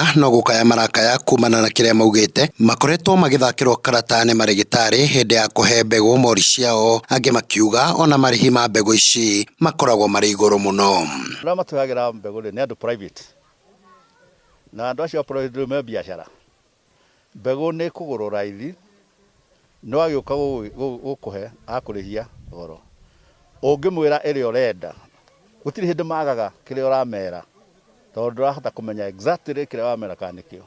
Murang'a no gũkaya marakaya kumana na kĩrĩa maugĩte makoretwo magĩthakĩrwo karata nĩ marĩgĩtarĩ hĩndĩ ya kũhe mbegũ mori ciao, angĩ makiuga ona marĩhi ma mbegũ ici makoragwo marĩ igũrũ mũno. Arĩa matũheagĩra mbegũ rĩ nĩ andũ private, na andũ acio a private rĩu me biacara. Mbegũ nĩ ĩkũgũrwo raithi, no agĩũka gũkũhe akũrĩhia goro. Ũngĩmwĩra ĩrĩa ũrenda, gũtirĩ hĩndĩ magaga kĩrĩa ũramera, tondũ ndũrahota kũmenya exactly kĩrĩa wamera kana nĩkĩo.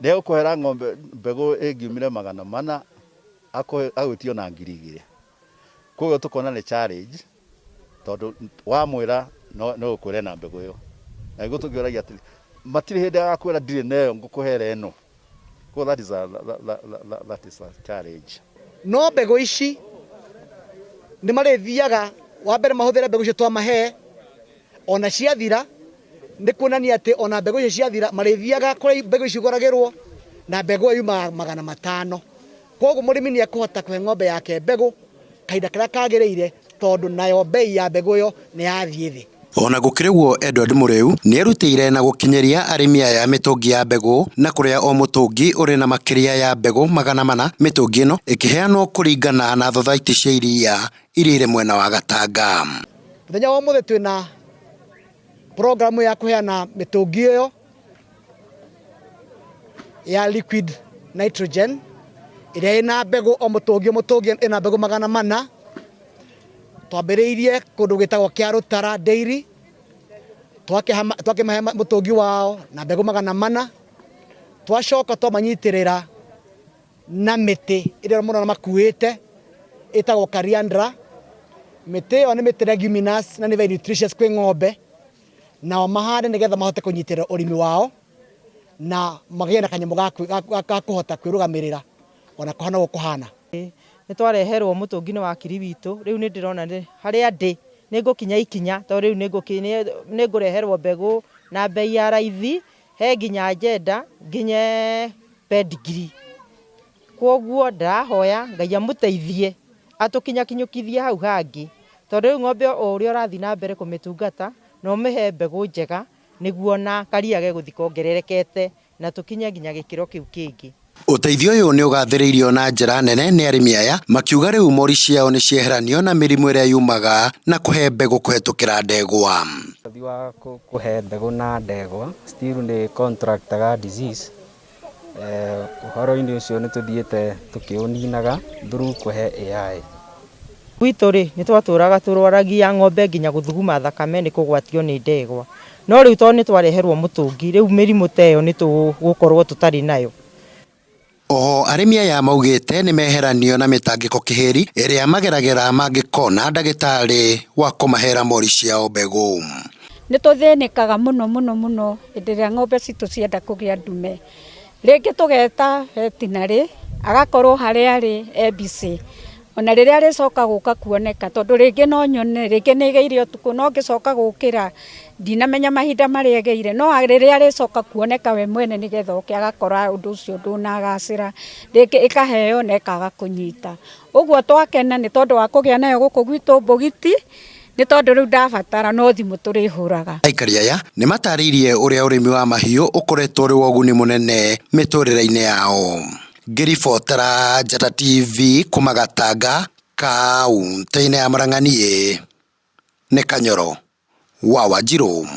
Nĩ egũkũhera ng'ombe mbegũ ĩngiumire 400, agwĩtie ona 2000. Koguo tũkona nĩ challenge, tondũ wamwĩra no egũkwĩra ena mbegũ ĩyo. Na nĩguo tũkĩũragia atĩrĩ, matirĩ hĩndĩ agakwĩra ndirĩ na ĩyo ngũkũhera ĩno. Koguo that is a challenge. No mbegũ ici nĩ marĩthiaga wa mbere mahũthĩre mbegũ icio twamahe, ona ciathira nĩ kuonania atĩ ona mbegũ icio ciathira marĩthiaga kũrĩa mbegũ icio igũragĩrwo, na mbegũ ĩyo yumaga 500. Koguo mũrĩmi nĩ ekũhota kũhe ng'ombe yake mbegũ kahinda karĩa kagĩrĩire, tondũ nayo mbei ya mbegũ ĩyo nĩ yathiĩ thĩ. Ona gũkĩrĩ ũguo, Edward Mũrĩu nĩerutĩire na gũkinyĩria arĩmi aya mĩtũngi ya mbegũ, na kũrĩa o mũtũngi ũrĩ na makĩria ya mbegũ 400, mĩtũngi ĩno ĩkĩheanwo kũringana na thothaitĩ cia iria iria irĩ mwena wa Gatanga. Mũthenya wa ũmũthĩ twĩna programu ya kũheana mĩtũngi ĩyo ya liquid nitrogen ĩrĩa ĩna mbegũ, o mũtũngi o mũtũngi ĩna mbegũ 400. Twambĩrĩirie kũndũ gwĩtagwo Kĩarũtara Dairy, twakĩmahe mũtũngi wao na mbegũ 400. Twacoka twamanyitĩrĩra na mĩtĩ ĩrĩa mũrona makuĩte ĩtagwo Coriandra. Mĩtĩ ĩyo nĩ mĩtĩ leguminous na nĩ very nutritious kwĩ ng'ombe, nao mahande nĩgetha mahote kũnyitĩrĩra ũrĩmi wao na magĩe na kanyamũ ga kũhota kwĩrũgamĩrĩra ona kũhana ũguo kũhana. Nĩ twareherwo mũtũngi nĩ wakiri witũ, rĩu nĩ ndĩrona nĩ harĩa ndĩ nĩ ngũkinya ikinya, tondũ rĩu nĩ ngũreherwo mbegũ na mbei ya raithi, he nginya njenda nginye pedigree. Koguo ndĩrahoya Ngai amũteithie atũkinyakinyũkithie hau hangĩ, tondũ rĩu ng'ombe o ũrĩa ũrathiĩ na mbere kũmĩtungata na ũmĩhe mbegũ njega, nĩguo ona karia gegũthiĩ kongererekete na tũkinye nginya gĩkĩro kĩu kĩngĩ. Ũteithio ũyũ nĩ ũgathĩrĩirio na njĩra nene nĩ arĩmi aya, makiuga rĩu mori ciao nĩ cieheranio na mĩrimũ ĩrĩa yumaga na kũhe mbegũ kũhetũkĩra ndegwa. Ũthi wa kũhe mbegũ na ndegwa still nĩ contractaga disease. Ũhoro-inĩ ũcio nĩ tũthiĩte tũkĩũninaga through kũhe AI. Gwitũ rĩ, nĩ twatũraga tũrwaragia ng'ombe nginya gũthuguma thakame nĩ kũgwatio nĩ ndegwa. No rĩu tondũ nĩ twareherwo mũtũngi, rĩu mĩrimũ ta ĩyo nĩ tũgũkorwo tũtarĩ nayo. Oho arĩmi aya maugĩte nĩ meheranio na mĩtangĩko kĩhĩri ĩrĩa mageragĩra mangĩkona ndagĩtarĩ wa kũmahera mori ciao mbegũ. Nĩ tũthĩnĩkaga mũno mũno mũno hĩndĩ ĩrĩa ng'ombe citũ cienda kũgĩa ndume. Rĩngĩ tũgeta veterinary agakorwo harĩa arĩ e busy, ona rĩrĩa arĩcoka gũka kuoneka, tondũ rĩngĩ no nyone rĩngĩ nĩ ĩgĩire ũtukũ, no ngĩcoka gũkĩra ndinamenya mahinda marĩa ĩgĩire, no rĩrĩa arĩcoka kuoneka we mwene nĩgetha oke agakora ũndũ ũcio ndũnagacĩra, rĩngĩ ĩkaheo na ĩkaga kũnyita. Ũguo twakena nĩ tondũ wa kũgĩa nayo gũkũ gwitũ Mbũgiti, nĩ tondũ rĩu ndabatara no thimũ tũrĩhũraga. Aikari aya nĩ matarĩirie ũrĩa ũrĩmi wa mahiũ ũkoretwo ũrĩ wa ũguni mũnene mĩtũrĩre-inĩ yao. Ngĩribotera Njata TV kuma Gatanga, kaũntĩ-inĩ ya Murang'a, niĩ nĩ Kanyoro wa Wanjirũ.